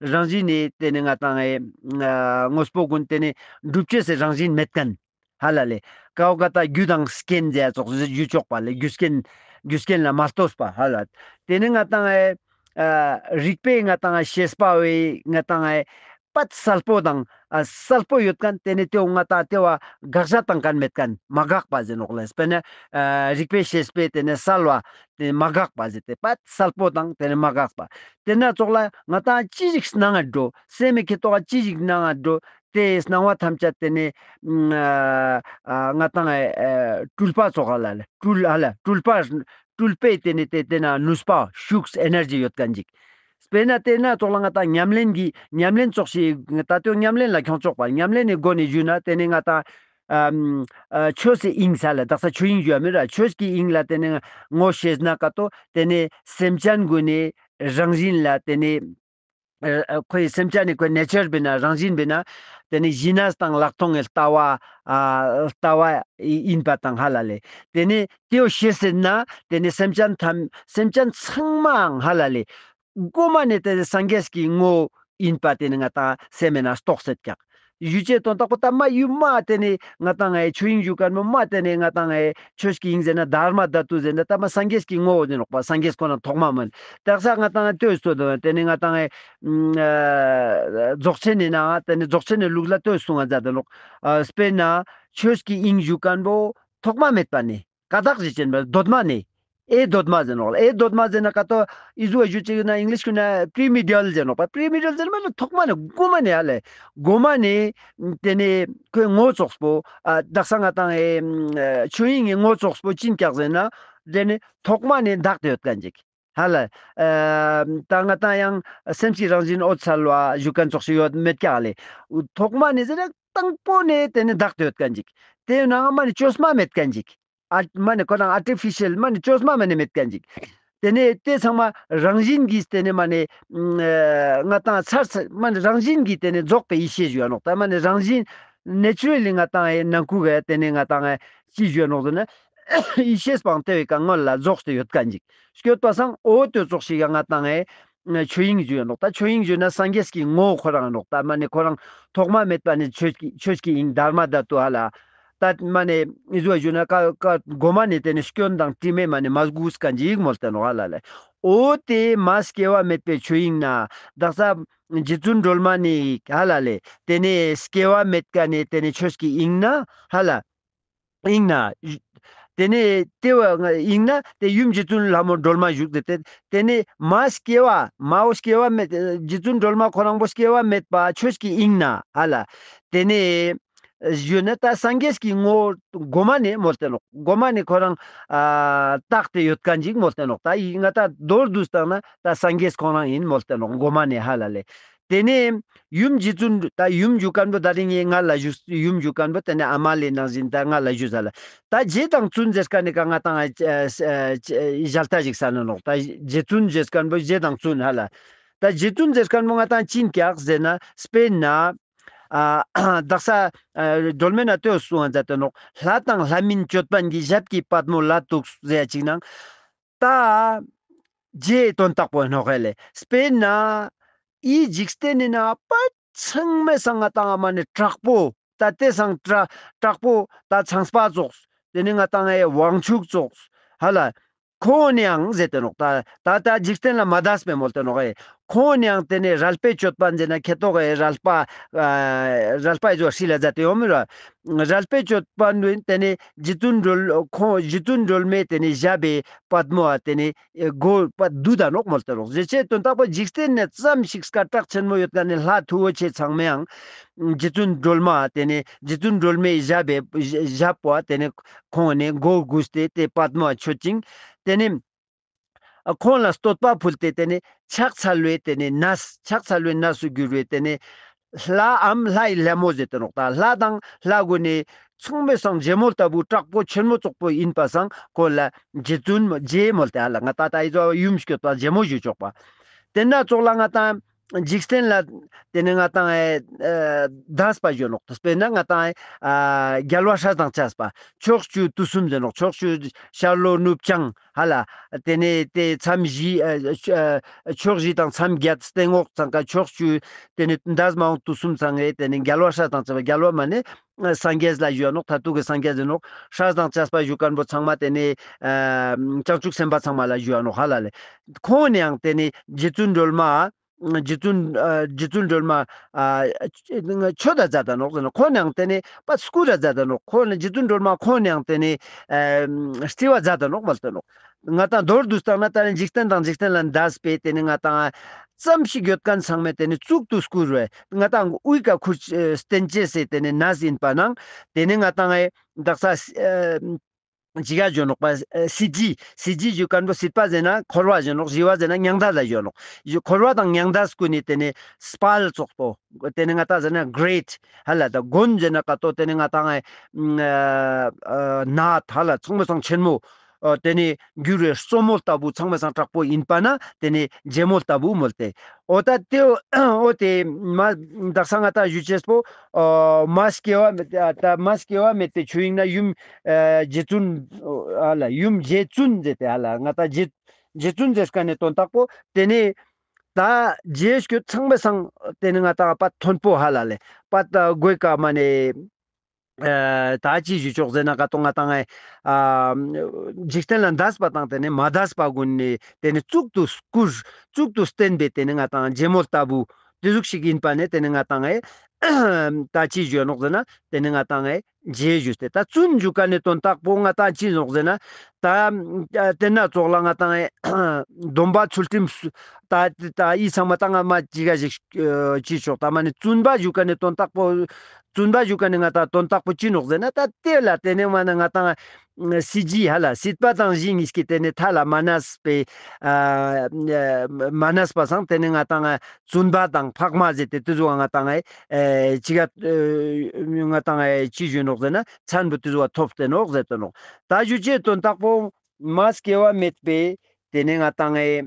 རང་བཞིན་ནི་ཏེ་ནེ་ང་ཏང་ཨེ་ཨ་དངོས་པོ་ཀུན་ཏེ་ནེ་གྲུབ་ཅེས་སི་རང་བཞིན་མེད་ཁན། ཧ་ལ་ལེ། ཀ་བོ་ཀ་ཏ་རྒྱུ་དང་རྐྱེན་ཟེར་ཙོགས་རྒྱུ་ཅོག་པ་ལེ། རྒྱུ་རྐྱེན་རྒྱུ་རྐྱེན་ལ་མ་ལྟོས་པ་ཧ་ལ། ཏེ་ནེ་ང་ཏང་ཨེ་ཨ་རིག་པའི་ང་ཏང་ཤེས་པ་བོའི་ང་ཏང་ཨེ་པད་གསལ་པོ་དང་ཨ་གསལ་པོ་ཡོད་ཁན་ཏེ་ནེ་ཏེ་བོ་ང་ཏང་ཏེ་བོ་དགག་བྱ་བཏང་ཁན་མེད་ཁན་མ་འགགས་པ་ཟེར་ནོག་ལེ། སྤེར་ན་ཨ་རིག་པའི་ཤེས་པའི་ཏེ་ནེ་གསལ་བ་ཏེ་ནེ་མ་འགགས་པ་ཟེར་ཏེ་པད་གསལ་པོ་དང་ཏེ་ནེ་མ་འགགས་པ། ཏེ་ན་ཙོགས་ལ་ང་ཏང་ཅི་ཞིག་སྣང་ང་འགྲོ་སེམས་མི་ཁེ་ཏོག་ཅི་ཞིག་སྣང་ང་འགྲོ། ཏེ་སྣང་བ་ཐམས་ཅད་ཏེ་ནེ་ཨ་ཨ་ང་ཏང་ཨ་སྤྲུལ་པ་ཙོགས་ཧ་ལ་ལེ། སྤྲུལ་ཧ་ལ་སྤྲུལ་པ་སྤྲུལ་པའི་ཏེ་ནེ་ཏེ་ཏེ་ན་ནུས་པ་ཤུགས་ཨེ་ནར་ཇི་ཡོད་ཁན་ཅིག། སྤེར་ན་ཏེ་ན་ཙོགས་ལ་ང་ཏང་ཉམས་ལེན་གྱི་ཉམས་ལེན་ཙོགས་ཤིག་ད་ལྟོ་ཉམས་ལེན་ལ་ཁྱོང་ཆོག་པ། ཉམས་ལེན་ནི་སྒོ་ནེ་ཞུས་ན་ཏེ་ནེ་ང་ཏང་ཨ་ཨ་ཆོས་སི་དབྱིངས་ས་ལ་དག་ས་ཆོས་དབྱིངས་ཞུ་བ་མེད་ར། ཆོས་ཀྱི་དབྱིངས་ལ་ཏེ་ནེ་ངོ་ཤེས་ན་ཀ་ཏོ་ཏེ་ནེ་སེམས་ཅན་གུན་ནི་རང་བཞིན་ལ་ཏེ་ནེ་ཨ་ཁོའི་སེམས་ཅན་ནི་ཁོའི་ནེ་ཅར་བེ་ན་རང་བཞིན་བེ་ན་ཏེ་ནེ་ཞི་གནས་དང་ལྷག་མཐོང་ངི་ལྟ་བ་ཨ་ལྟ་བ་ཨིན་པ་དང་ཧ་ལ་ལེ། ཏེ་ནེ་ཏེ་བོ་ཤེས་ཟེར་ན་ཏེ་ནེ་སེམས་ཅན་ཐམས་སེམས་ཅན་ཚང་མའང་ཧ་ལ་ལེ། གོ་མ་ནེ་ཏེ་ནེ་སངས་རྒྱས་ཀྱི་ངོ་ ཡིན་པ་ཏེ་ནེ་ང་ཏང་སེམས་མེད་ན་རྟོགས་སེད་ཀྱག། ཞུ་ཅེས་དོན་དག་པོ་ད་མ་ཡུམ་མ་ཏེ་ནེ་ང་ཏང་ཨེ་ཆོས་དབྱིངས་ཞུ་མཁན་པོ་མ་ཏེ་ནེ་ང་ཏང་ཨེ་ཆོས་ཀྱི་དབྱིངས་ཟེར་ན་དྷརྨ་དྷཱ་ཏུ་ཟེར་ན་ད་མ་སངས་རྒྱས་ཀྱི་ངོ་བོ་ཟེར་ནོག་པ། སངས་རྒྱས་ཁོ་ན་ཐོག་མ་མིན། དག་ས་ང་ཏང་ཨེ་ལྟོས་སོ་དོ་ཏེ་ནེ་ང་ཏང་ཨེ་ཨ་རྫོགས་ཆེན་ནི་ནང་ཏེ་ནེ་རྫོགས་ཆེན་ནི་ལུགས་ལ་ལྟོས་སོང་ང་མཛད་དེ་ནོག། ཨ་དཔེར་ན་ཆོས་ཀྱི་དབྱིངས་ཞུ་མཁན་པོ་ཐོག་མ་མེད་པ་ནེ་ཀ་དག་གཞི་ཅན་པ་གདོད་མ་ནེ། ཨེ་གདོད་མ་ཟེར་ནོག། ཨེ་གདོད་མ་ཟེར་ན་ཀ་ཏོ་ཨི་ཟུ་ཨེ་ཞུ་ཅིག་ན་ཨིང་ལིཤ་ཀུན་ན་པྲི་མི་ཌལ་ཟེར་ནོག་པ། པྲི་མི་ཌལ་ཟེར་ན་མ་ནེ་ཐོག་མ་ནེ་གོ་མ་ནེ་ཧ་ལེ། གོ་མ་ནེ་ཏེ་ནེ་ཁོའི་ངོ་ཙོགས་པོ་ཨ་དག་ས་ང་ཏང་ཨེ་ཆོས་དབྱིངས་ཀྱི་ངོ་ཙོགས་པོ་ཅི་ཨིན་ཀྱག་ཟེར་ན་ཏེ་ནེ་ཐོག་མ་ནེ་དག་སྟེ་ཡོད་མཁན་ཅིག། ཧ་ལ། ཨ་ད་ང་ཏང་ཡང་སེམས་ཀྱི་རང་བཞིན་འོད་གསལ་བ་ཞུ་མཁན་ཙོགས་ཤིག་ཡོད་མེད་ཀྱག་ལེ། ཐོག་མ་ནེ་ཟེར་ན་དང་པོ་ནེ་ཏེ་ནེ་དག་སྟེ་ཡོད་མཁན་ཅིག། ཏེ་ནང་མ་ནེ་བཅོས་མ་མེད་མཁན་ཅིག། ཨ་མ་ནེ་ཁོ་རང་ཨར་ཊི་ཕི་ཤལ་མ་ནེ་བཅོས་མ་མ་ནེ་མེད་མཁན་ཅིག། ཏེ་ནེ་ཏེ་ཚང་མ་རང་བཞིན་གྱིས་ཏེ་ནེ་མ་ནེ་ཨ་ང་ཏང་ཚར་ཚར་མ་ནེ་རང་བཞིན་གྱིས་ཏེ་ནེ་རྫོགས་པའི་ཡེ་ཤེས་ཞུ་ཡ་ནོག། ད་མ་ནེ་རང་བཞིན་ནེ་ཅུ་རལ་ལི་ང་ཏང་ཨེ་ནང་ཁུག་གི་ཏེ་ནེ་ང་ཏང་ཨེ་ཅི་ཞུ་ཡ་ནོག་ཟེར་ན་ཡེ་ཤེས་པང་ཏེ་བའི་ཀ་ངོ་ལ་རྫོགས་ཏེ་ཡོད་མཁན་ཅིག། སྐྱོད་པ་སང་འོ་ཏེ་ཙོགས་ཤིག་ག་ང་ཏང་ཨེ་ཆོས་དབྱིངས་ཞུ་ཡ་ནོག། ད་ཆོས་དབྱིངས་ཞུ་ན་སངས་རྒྱས་ཀྱི་ངོ་བོ་ཁོ་རང་ནོག། ད་མ་ནེ་ཁོ་རང་ཐོག་མ་མེད་པ་ནེ་ཆོས་ཀྱི་ཆོས་ཀྱི་དབྱིངས་དྷརྨ་དྷཱ་ཏུ་ཧ་ལ། ད་མ་ནེ་ཨི་ཟུ་ཞུ་ན་ཀ་ཀ་གོ་མ་ནེ་ཏེ་ནེ་སྐྱོན་དང་དྲི་མས་མ་ནེ་མ་གོས་མཁན་ཅིག་མོལ་ཏེ་ནོག་ཧ་ལ་ལེ། འོ་ཏེ་མ་སྐྱེ་བ་མེད་པའི་ཆོས་དབྱིངས་ན་དག་ས་རྗེ་བཙུན་སྒྲོལ་མ་ནེ་ཧ་ལ་ལེ། ཏེ་ནེ་སྐྱེ་བ་མེད་ཀ་ནེ་ཏེ་ནེ་ཆོས་ཀྱི་དབྱིངས་ན་ཧ་ལ། དབྱིངས་ན། ཏེ་ནེ་ཏེ་བ་དབྱིངས་ན་ཏེ་ཡུམ་རྗེ་བཙུན་ལྷ་མོ་སྒྲོལ་མ་བཞུགས་ཏེ་ཏེ་ཏེ་ནེ་མ་སྐྱེ་བ་མ་འོ་སྐྱེ་བ་མེད་རྗེ་བཙུན་སྒྲོལ་མ་ཁོ་རང་པོ་སྐྱེ་བ་མེད་པ་ཆོས་ཀྱི་དབྱིངས་ན་ཧ་ལ། ཏེ་ནེ་ཞུ་ན་ད་སངས་རྒྱས་ཀྱི་ངོ་བོ་གོ་མ་ནེ་མོལ་ཏེ་ནོག། གོ་མ་ནེ་ཁོ་རང་ཨ་དག་སྟེ་ཡོད་མཁན་ཅིག་མོལ་ཏེ་ནོག། ད་ཡི་ང་ད་མདོར་བསྡུས་བཏང་ན་ད་སངས་རྒྱས་ཁོ་རང་ཨིན་མོལ་ཏེ་ནོག། གོ་མ་ནེ་ཧ་ལ་ལེ། ཏེ་ནེ་ཡུམ་རྗེ་བཙུན་ད་ཡུམ་ཞུ་མཁན་པོ་ད་རིང་ངའི་ང་ལ་ཞུ་ཡུམ་ཞུ་མཁན་པོ་ཏེ་ནེ་ཨ་མ་ལེ་ནང་བཞིན་ད་ང་ལ་ཞུ་ས་ལ། ད་རྗེ་དང་བཙུན་ཟེར་མཁན་ནི་ཀ་ང་ཏང་ཨ་ཨ་ཨ་ཞལ་ཏ་ཞིག་ས་ན་ནོག། ད་རྗེ་བཙུན་ཟེར་མཁན་པོ་རྗེ་དང་བཙུན་ཧ་ལ། ད་རྗེ་བཙུན་ཟེར་མཁན་པོ་ང་ཏང་ཅི་ཨིན་ཀྱག་ཟེར་ན་དཔེར་ན། ཨ་དག་ས་ཨ་སྒྲོལ་མའི་ནང་ལྟོས་སུ་ང་མཛད་དེ་ནོག། ལྷ་དང་ལྷ་མིན་ཅོད་པན་གྱི། ཞབས་ཀྱི་པདྨོ་ལ་གཏུགས་ཟེར་ཅིག་ནང་། ད་རྗེའི་དོན་དག་པོ་ནོག་ཧ་ལེ། དཔེར་ན་འི་འཇིག་རྟེན་ནི་ནང་པ་ཚང་མའི་སང་ང་ཏང་མ་ནེ་དྲག་པོ་ད་ཏེ་སང་དྲག་དྲག་པོ་ད་ཚངས་པ་ཙོགས་ཏེ་ནེ་ང་ཏང་ཨེ་དབང་ཕྱུག་ཙོགས་ཧ་ལ། ཁོང་ནི་ཡང་ཟེར་ཏེ་ནོག། ད་ད་ད་འཇིག་རྟེན་ལ་མ་འདས་པའི་མོལ་ཏེ་ནོག་ཨེ། ཁོང་ནི་ཡང་ཏེ་ནེ་རལ་པའི་ཅོད་པན་ཟེར་ན་ཁེ་ཏོག་ཨེ་རལ་པ་ཨ་རལ་པ་ཨི་ཟོ་ཧྲིལ་ལ་མཛད་དེ་ཡོད་མི་ར། རལ་པའི་ཅོད་པན་ཏེ་ནེ་རྗེ་བཙུན་སྒྲོལ་ཁོང་རྗེ་བཙུན་སྒྲོལ་མའི་ཏེ་ནེ་ཞབས་པའི་པདྨོ་ཨ་ཏེ་ནེ་ཨེ་མགོ་པ་བསྡུ་ད་ནོག་མོལ་ཏེ་ནོག། ཟེར་ཅེས་དོན་དག་པོ་འཇིག་རྟེན་ནེ་ཙམ་ཞིག་སྐད་གྲགས་ཆེན་མོ་ཡོད་མཁན་ནི་ལྷ་མཐུ་བོ་ཆེ་ཚང་མའི་ཡང་རྗེ་བཙུན་སྒྲོལ་མ་ཏེ་ནེ་རྗེ་བཙུན་སྒྲོལ་མའི་ཞབས་པའི་ཞབས་པོ་ཨ་ཏེ་ནེ་ཁོང་ནེ་མགོ་གུས་ཏེ་ཏེ་པདྨོ་ཨ་མཆོད་ཅིང་ཏེ་ནེ་ཁོང་ལ་བསྟོད་པ་ཕུལ་ཏེ་ཏེ་ནེ་ཕྱག་འཚལ་བའི་ཏེ་ནེ་གནས་ཕྱག་འཚལ་བའི་གནས་སུ་གྱུར་བའི་ཏེ་ནེ་ལྷའམ་ལྷའི་ལྷ་མོ་ཟེར་ཏེ་ནོག། ད་ལྷ་དང་ལྷ་གུན་ནི་ཚང་མའི་སང་རྗེ་མོ་ལྟ་བུ་དྲག་པོ་ཆེན་མོ་ཙོགས་པོ་ཨིན་པ་སང་ཁོ་ལ་རྗེ་བཙུན་རྗེ་མོལ་ཏེ་ཧ་ལ། ང་ད་ད་ཨི་ཟོ་ཡུམ་སྐྱོད་པ་རྗེ་མོ་ཞུ་ཆོག་པ། ཏེ་ན་ཙོགས་ལ་ང་ཏང་འཇིག་རྟེན་ལ་ཏེ་ནེ་ང་ཏང་ཨེ་ཨེ་འདས་པ་ཞུ་ནོག། དཔེར་ན་ང་ཏང་ཨེ་ཨ་རྒྱལ་བ་སྲས་དང་བཅས་པ་ཕྱོགས་བཅུ་དུས་གསུམ་ཟེར་ནོག། ཕྱོགས་བཅུ་ཤར་ལྷོ་ནུབ་བྱང་ཧ་ལ། ཏེ་ནེ་ཏེ་མཚམས་བཞི་ཨ་ཨ་ཕྱོགས་བཞི་དང་མཚམས་བརྒྱད་སྟེང་འོག་ཚང་ཀ་ཕྱོགས་བཅུ་ཏེ་ནེ་འདས་མ་འོངས་དུས་གསུམ་ཚང་ངེ་ཏེ་ནེ་རྒྱལ་བ་སྲས་དང་བཅས་པ་རྒྱལ་བ་མ་ནེ་སངས་རྒྱས་ལ་ཞུ་ཡ་ནོག། ད་དུག་གི་སངས་རྒྱས་ཟེར་ནོག། སྲས་དང་བཅས་པ་ཞུ་མཁན་པོ་ཚང་མ་ཏེ་ནེ་ཨ་བྱང་ཆུབ་སེམས་དཔའ་ཚང་མ་ལ་ཞུ་ཡ་ནོག་ཧ་ལ་ལེ། ཁོང་ནི་ཡང་ཏེ་ནེ་རྗེ་བཙུན་སྒྲོལ་མ་རྗེ་བཙུན་ཨ་རྗེ་བཙུན་སྒྲོལ་མ་ཨ་མཆོད་ད་མཛད་ད་ནོག་ཟེར་ནོག། ཁོང་ནི་ཡང་ཏེ་ནེ་པ་སྐུ་ར་མཛད་ད་ནོག། ཁོང་ནི་རྗེ་བཙུན་སྒྲོལ་མ་ཁོང་ནི་ཡང་ཏེ་ནེ་ཨ་རྩི་བ་མཛད་ད་ནོག་མོལ་ཏེ་ནོག། ང་ཏང་མདོར་བསྡུས་བཏང་ན་ད་ནི་འཇིག་རྟེན་དང་འཇིག་རྟེན་ལས་འདས་པའི་ཏེ་ནེ་ང་ཏང་ཙམ་ཞིག་ཡོད་མཁན་ཚང་མའི་ཏེ་ནེ་གཙུག་ཏུ་བཀུར་བའི་ང་ཏང་དབུའི་ཀ་ཁུར་བསྟན་ཅེས་སི་ཏེ་ནེ་གནས་ཨིན་པ་ནང་ཏེ་ནེ་ང་ཏང་ཨེ་དག་ས་ཨེ་ཅི་ག་ཞུ་ནོག་པ། ཨེ་སྲིད་ཞི་སྲིད་ཞི་ཞུ་མཁན་པོ་སྲིད་པ་ཟེར་ན་འཁོར་བ་ཞུ་ནོག། ཞི་བ་ཟེར་ན་མྱང་འདས་ལ་ཞུ་ནོག། ཞུ་འཁོར་བ་དང་མྱང་འདས་ཀུན་ནི་ཏེ་ནེ་དཔལ་ཙོགས་པོ་ཏེ་ནེ་ང་ཏང་ཟེར་ན་གྲེཊ་ཧ་ལ། ད་མགོན་ཟེར་ན་ཀ་ཏོ་ཏེ་ནེ་ང་ཏང་ཨེ་ཨ་ཨ་ནཱཐ་ཧ་ལ་ཚང་མའི་སང་ཆེན་མོ། ཨ་ཏེ་ནེ་འགྱུར་བའི་གཙོ་མོ་ལྟ་བུ་ཚང་མའི་སང་དྲག་པོ་ཨིན་པ་ན་ཏེ་ནེ་རྗེ་མོ་ལྟ་བུ་མོལ་ཏེ། འོ་ད་ཏེ་འོ་ཏེ་མ་དག་ས་ང་ཏང་ཞུ་ཅེས་པོ་ཨ་མ་སྐྱེ་བ་མེད་ད་མ་སྐྱེ་བ་མེད་པའི་ཆོས་དབྱིངས་ན་ཡུམ་ཨ་རྗེ་བཙུན་ཨ་ལ་ཡུམ་རྗེ་བཙུན་ཟེར་ཏེ་ཨ་ལ་ང་ཏང་རྗེ་རྗེ་བཙུན་ཟེར་མཁན་ནི་དོན་དག་པོ་ཏེ་ནེ་ ད་རྗེས་སྐྱོད་ཚང་མའི་སང་ཏེ་ནེ་ང་ཏང་པ་མཐོན་པོ་ཧ་ལ་ལེ། པ་ད་གོས་ཀ་མ་ནེ་ཨ་ད་ཅི་ཞུ་ཆོག་ཟེར་ན་ཀ་ཏོ་ང་ཏང་ཨ་འཇིག་རྟེན་ལ་འདས་པ་དང་ཏེ་ནེ་མ་འདས་པ་གུན་ནི་ཏེ་ནེ་གཙུག་ཏུ་བཀུར་གཙུག་ཏུ་བསྟེན་པའི་ཏེ་ནེ་ང་ཏང་རྗེ་མོ་ལྟ་བུ་ཏེ་ཟུག་ཞིག་ཡིན་པ་ནེ་ཏེ་ནེ་ང་ཏང་ཨེ་ད་ཅི་ཞུ་ནོག་ཟེར་ན་ཏེ་ནེ་ང་ཏང་ཨེ་རྗེ་ཞུས་ཏེ། ད་བཙུན་ཞུ་ཀ་ནེ་དོན་དག་པོ་ང་ཏང་ཅི་ནོག་ཟེར་ན་ད་ཨ་ཏེ་ན་ཙོགས་ལ་ང་ཏང་ཨེ་སྡོམ་པ་ཚུལ་ཁྲིམས་སུ་ད་ད་ཨི་ཚང་མ་ད་ང་མ་ཅི་ག་ཞིག་ཨ་ཅི་ཆོག་ད་མ་ནེ་བཙུན་པ་ཞུ་ཀ་ནེ་དོན་དག་པོ་བཙུན་པ་ཞུ་ཀ་ནེ་ང་ཏང་དོན་དག་པོ་ཅི་ནོག་ཟེར་ན་ད་ཏེ་ལ་ཏེ་ནེ་མ་ན་ང་ཏང་སྲིད་ཞི་ཧ་ལ་སྲིད་པ་དང་ཞི་གཉིས་ཀྱི་ཏེ་ནེ་མཐའ་ལ་མ་གནས་པའི་ཨ་མ་གནས་པ་སང་ཏེ་ནེ་ང་ཏང་བཙུན་པ་དང་འཕགས་མ་ཟེར་ཏེ་ཏེ་ཟུག་ང་ཏང་ཨེ་ཅི་ག་ཨེ་ང་ཏང་ཨེ་ཅི་ཞུ་ནོག་ཟེར་ན་མཚན་པོ་ཏེ་ཟུག་ཐོབ་སྟེ་ནོག་ཟེར་ཏེ་ནོག། ད་ཞུ་ཅེས་དོན་དག་པོ་མ་སྐྱེ་བ་མེད་པའི་ཏེ་ནེ་ང་ཏང་ཨེ་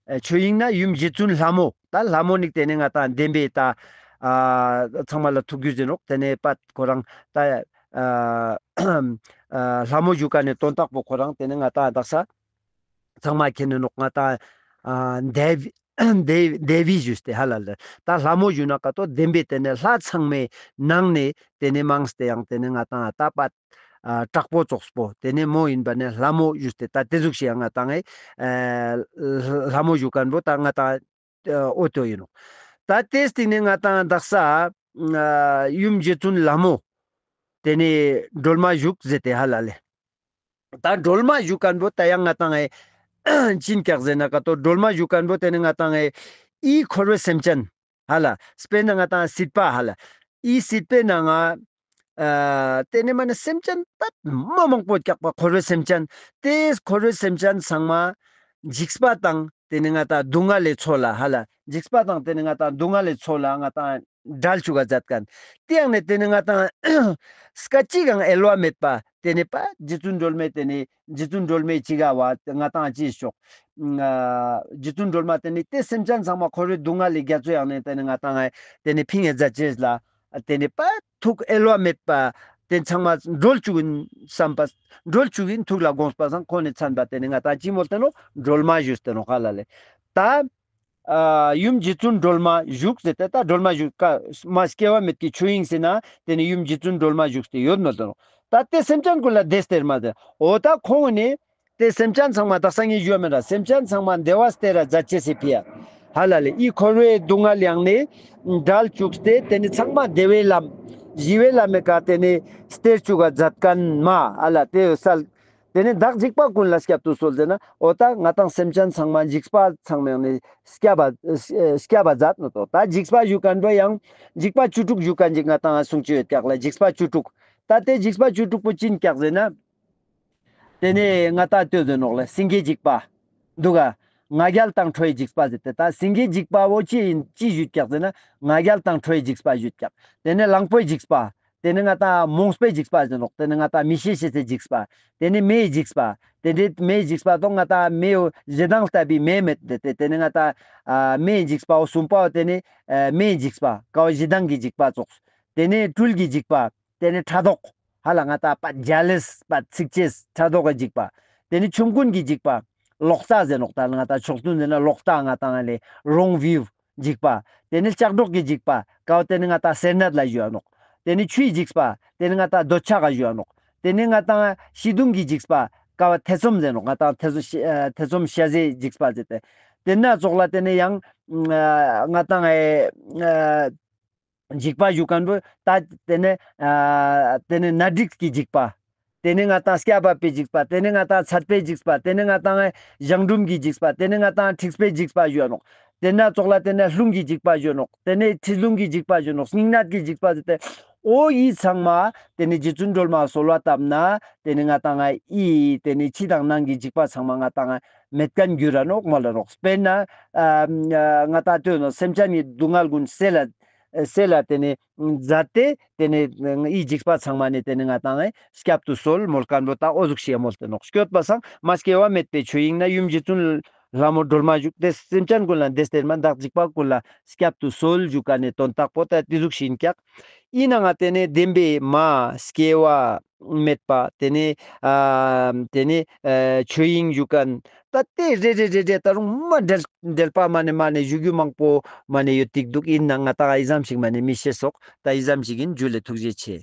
ཨེ་ཆོས་དབྱིངས་ན་ཡུམ་རྗེ་བཙུན་ལྷ་མོ། ད་ལྷ་མོ་ནི་ཏེ་ནེ་ང་ཏང་བདེན་པའི་ད་ཨ་ཚང་མ་ལ་ཐུགས་རྒྱུད་ཟེར་ནོག། ཏེ་ནེ་པ་ཁོ་རང་ད་ཨ་ཨ་ལྷ་མོ་ཞུ་ཀ་ནེ་དོན་དག་པོ་ཁོ་རང་ཏེ་ནེ་ང་ཏང་དག་ས་ཚང་མ་མཁྱེན་ནོག། ང་ཏང་ཨ་དེ་བི་དེ་བི་དེ་བི་ཞུས་ཏེ་ཧ་ལ་ལེ། ད་ལྷ་མོ་ཞུ་ན་ཀ་ཏོ་བདེན་པའི་ཏེ་ནེ་ལྷ་ཚང་མའི་ནང་ནེ་ཏེ་ནེ་མངས་ཏེ་ཡང་ཏེ་ནེ་ང་ཏང་ད་པ་ཨ་དྲག་པོ་ཙོགས་པོ་ཏེ་ནེ་མོ་ཡིན་པ་ནེ་ལྷ་མོ་ཞུས་ཏེ་ད་ཏེ་ཟུག་ཞིག་ཡང་ང་ཏང་ཨེ་ལྷ་མོ་ཞུ་ཁན་བོ་ད་ང་ཏང་ཨ་འོ་ཏོ་ཡིན་ནོག། ད་ཏེ་སྟིང་ནེ་ང་ཏང་དག་ས་ཨ་ཡུམ་རྗེ་བཙུན་ལྷ་མོ་ཏེ་ནེ་སྒྲོལ་མ་བཞུགས་ཟེར་ཏེ་ཧ་ལ་ལེ། ད་སྒྲོལ་མ་བཞུགས་ཁན་བོ་ད་ཡང་ང་ཏང་ཨེ་ཅི་ཡིན་ཀྱག་ཟེར་ན་ཀ་ཏོ་སྒྲོལ་མ་བཞུགས་ཁན་བོ་ཏེ་ནེ་ང་ཏང་ཨེ་ཨི་འཁོར་བའི་སེམས་ཅན་ཧ་ལ། སྤེར་ན་ང་ཏང་སྲིད་པ་ཧ་ལ། ཨི་སྲིད་པའི་ནང་ང་ཨ་ཏེ་ནེ་མ་ནེ་སེམས་ཅན་པ་མ་མང་པོ་ཀྱག་པ་འཁོར་བའི་སེམས་ཅན། ཏེ་འཁོར་བའི་སེམས་ཅན་ཚང་མ་འཇིགས་པ་དང་ཏེ་ནེ་ང་ཏང་སྡུག་བསྔལ་ལི་མཚོ་ལ་ཧ་ལ། འཇིགས་པ་དང་ཏེ་ནེ་ང་ཏང་སྡུག་བསྔལ་ལི་མཚོ་ལ་ང་ཏང་བྲལ་ཅུག་ག་མཛད་ཁན། ཏེ་ཡང་ནེ་ཏེ་ནེ་ང་ཏང་སྐད་ཅིག་ཀྱང་གཡེལ་བ་མེད་པ་ཏེ་ནེ་པ་རྗེ་བཙུན་སྒྲོལ་མའི་ཏེ་ནེ་རྗེ་བཙུན་སྒྲོལ་མའི་ཅི་ག་བ་ང་ཏང་ཅི་ཤོག། ཨ་རྗེ་བཙུན་སྒྲོལ་མ་ཏེ་ནེ་ཏེ་སེམས་ཅན་ཚང་མ་འཁོར་བའི་སྡུག་བསྔལ་ལི་རྒྱ་མཚོ་ཡང་ནེ་ཏེ་ནེ་ང་ཏང་ཏེ་ནེ་ཕིང་ངེ་མཛད་ཅེས་ལ་ཏེ་ནེ་པ་ཐུགས་གཡེལ་བ་མེད་པ་ཏེ་ཚང་མ་སྒྲོལ་ཅུག་ཡིན་བསམ་པ་སྒྲོལ་ཅུག་ཡིན་ཐུགས་ལ་དགོངས་པ་སང་ཁོ་ནེ་མཚན་པ་ཏེ་ནེ་ང་ཏང་ཅི་མོལ་ཏེ་ནོག་སྒྲོལ་མ་ཞུས་ཏེ་ནོག་ཧ་ལ་ལེ། ད་ཨ་ཡུམ་རྗེ་བཙུན་སྒྲོལ་མ་བཞུགས་ཟེར་ཏེ་ད་སྒྲོལ་མ་བཞུགས་ཀ་མ་སྐྱེ་བ་མེད་ཀྱི་ཆོས་དབྱིངས་ཟེར་ན་ཏེ་ནེ་ཡུམ་རྗེ་བཙུན་སྒྲོལ་མ་བཞུགས་ཏེ་ཡོད་མོལ་ཏེ་ནོག། ད་ཏེ་སེམས་ཅན་ཀུན་ལ་བདེ་སྟེར་མ་ཟེར། འོ་ད་ཁོང་ནི་ཏེ་སེམས་ཅན་ཚང་མ་དག་ས་ངས་ཞུ་བ་མེད་ར་སེམས་ཅན་ཚང་མ་བདེ་བ་སྟེར་ར་མཛད་ཅེས་སི་ཕི་ཡ། ཧ་ལ་ལེ་ཨི་འཁོར་བའི་སྡུག་བསྔལ་ཡང་ནེ་བྲལ་ཅུག་སྟེ་ཏེ་ནེ་ཚང་མ་བདེ་བའི་ལམ་ཞི་བའི་ལམ་མེ་ཀ་ཏེ་ནེ་སྟེར་ཅུག་ག་མཛད་ཁན་མ་ཧ་ལ་ཏེ་ཡོད་སལ། ཏེ་ནེ་བདག་འཇིགས་པ་ཀུན་ལ་བསྐྱབ་ཏུ་གསོལ་ཟེར་ན་འོ་ད་ང་ཏང་སེམས་ཅན་ཚང་མ་འཇིགས་པ་ཚང་མ་ཡང་ནེ་བསྐྱབ་པ་བསྐྱབ་པ་མཛད་ནོག་ཏོ། ད་འཇིགས་པ་ཞུ་ཁན་བོ་ཡང་འཇིགས་པ་བཅུ་དྲུག་ཞུ་ཁན་ཅིག་ང་ཏང་གསུང་ཅེས་ཡོད་ཀྱག་ལ་འཇིགས་པ་བཅུ་དྲུག། ད་ཏེ་འཇིགས་པ་བཅུ་དྲུག་པོ་ཅི་ཡིན་ཀྱག་ཟེར་ན། ཏེ་ནེ་ང་ཏང་ལྟོས་ཟེར་ནོག་ལེ་སེང་གེའི་འཇིགས་པ། འདུག་ག་ང་རྒྱལ་དང་ཁྲོའི་འཇིགས་པ་ཟེར་ཏེ་ད་སེང་གེའི་འཇིགས་པ་བོ་ཅི་ཡིན་ཅི་ཞུས་ཀྱག་ཟེར་ན་ང་རྒྱལ་དང་ཁྲོའི་འཇིགས་པ་ཞུས་ཀྱག། ཏེ་ནེ་གླང་པོའི་འཇིགས་པ། ཏེ་ནེ་ང་ཏང་རྨོངས་པའི་འཇིགས་པ་ཟེར་ནོག། ཏེ་ནེ་ང་ཏང་མི་ཤེས་ཤེས་སི་འཇིགས་པ། ཏེ་ནེ་མེའི་འཇིགས་པ། ཏེ་ནེ་མེའི་འཇིགས་པ་དང་ང་ཏང་མེའི་ཞེ་སྡང་ལྟ་བུའི་མེ་མེད་དེ་ཏེ་ཏེ་ནེ་ང་ཏང་ཨ་མེའི་འཇིགས་པ་བོ་གསུམ་པ་བོ་ཏེ་ནེ་ཨ་མེའི་འཇིགས་པ་ཀ་བོ་ཞེ་སྡང་གི་འཇིགས་པ་ཙོགས། ཏེ་ནེ་སྦྲུལ་གྱི་འཇིགས་པ། ཏེ་ནེ་ཕྲག་དོག། ཧ་ལ་ང་ཏང་པ་ཇེ་ལེས་པ་ཚིག་ཅེས་ཕྲག་དོག་གི་འཇིགས་པ། ཏེ་ནེ་ཆོམ་རྐུན་གྱི་འཇིགས་པ། ལོག་ལྟ་ཟེར་ནོག་ད་ང་ཏང་ཕྱོགས་བསྡུས་ཟེར་ན་ལོག་ལྟ་ང་ཏང་ལེ་རོང་བིའུ་འཇིགས་པ། ཏེ་ནེ་ལྕགས་སྒྲོག་གི་འཇིགས་པ་ཀ་བོ་ཏེ་ནེ་ང་ཏང་སེར་སྣ་ལ་ཞུ་བ་ནོག། ཏེ་ནེ་ཆུའི་འཇིགས་པ་ཏེ་ནེ་ང་ཏང་འདོད་ཆགས་ལ་ཞུ་བ་ནོག། ཏེ་ནེ་ང་ཏང་ཤེས་ལྡན་གྱི་འཇིགས་པ་ཀ་བོ་ཐེ་ཚོམ་ཟེར་ནོག། ང་ཏང་ཐེ་ཚོམ་ཤ་ཨ་ཐེ་ཚོམ་ཤ་ཟའི་འཇིགས་པ་ཟེར་ཏེ། ཏེ་ནེ་ཙོགས་ལ་ཏེ་ནེ་ཡང་ཨ་ང་ཏང་ཨེ་ཨ་འཇིགས་པ་ཞུ་ཁན་བོ་ད་ཏེ་ནེ་ཨ་ཏེ་ནེ་ནད་རིགས་ཀྱི་འཇིགས་པ། ཏེ་ནེ་ང་ཏང་སྐྱ་པ་པའི་འཇིགས་པ། ཏེ་ནེ་ང་ཏང་ཚད་པའི་འཇིགས་པ། ཏེ་ནེ་ང་ཏང་གཞང་འབྲུམ་གྱི་འཇིགས་པ། ཏེ་ནེ་ང་ཏང་མཁྲིས་པའི་འཇིགས་པ་ཞུ་ནོག། ཏེ་ནེ་ཙོགས་ལ་ཏེ་ནེ་རླུང་གི་འཇིགས་པ་ཞུ་ནོག། ཏེ་ནེ་མཁྲིས་རླུང་གི་འཇིགས་པ་ཞུ་ནོག། སྙིང་ནད་ཀྱི་འཇིགས་པ་ཟེར་ཏེ་འོ་ཡི་ཚང་མ་ཏེ་ནེ་རྗེ་བཙུན་སྒྲོལ་མ་གསོལ་བ་བཏབ་ན་ཏེ་ནེ་ང་ཏང་ཨི་ཏེ་ནེ་ཕྱི་དང་ནང་གི་འཇིགས་པ་ཚང་མ་ང་ཏང་མེད་ཁན་གྱུར་ར་ནོག་མོལ་ལ་ནོག། སྤེར་ན་ཨ་ང་ཏང་ལྟོས་ནོག་སེམས་ཅན་གྱི་སྡུག་བསྔལ་ཀུན་སེལ་ལ་སེལ་ལ་ཏེ་ནེ་མཛད་དེ་ཏེ་ནེ་ཨི་འཇིགས་པ་ཚང་མ་ནེ་ཏེ་ནེ་ང་ཏང་ཨེ་བསྐྱབ་ཏུ་གསོལ་མོལ་ཁན་བོ་ད་འོ་ཟུག་ཤིག་མོལ་ཏེ་ནོག། སྐྱོད་པ་སང་མ་སྐྱེ་བ་མེད་པའི་ཆོས་དབྱིངས་ན་ཡུམ་རྗེ་བཙུན་ ལྷ་མོ་སྒྲོལ་མ་བཞུགས་ཏེ་སེམས་ཅན་ཀུན་ལ་བདེ་སྟེར་མ་བདག་འཇིགས་པ་ཀུན་ལ་བསྐྱབ་ཏུ་གསོལ་ཞུ་ཁན་ནི་དོན་དག་པོ་ཏ་ཏེ་ཟུག་ཤིག་ཨིན་ཀྱག། ཨིན་ནའང་ཏེ་ནེ་བདེན་པའི་མ་སྐྱེ་བ་མེད་པ་ཏེ་ནེ་ཨ་ཏེ་ནེ་ཨ་ཆོས་དབྱིངས་ཞུ་ཁན་ཏ་ཏེ་རེ་རེ་རེ་རེ་ཏ་རུང་མ་འགྲེལ་འགྲེལ་པ་མ་ནེ་མ་ནེ་ཞུ་རྒྱུ་མང་པོ་མ་ནེ་ཡོད་ཏིག་དུག། ཨིན་ནའང་ང་ཏང་ཨི་ཙམ་ཞིག་མ་ནེ་མི་ཤེས་སོག། ཏ་ཨི་ཙམ་ཞིག་ཨིན། ཇུ་ལེ། ཐུགས་རྗེ་ཆེ།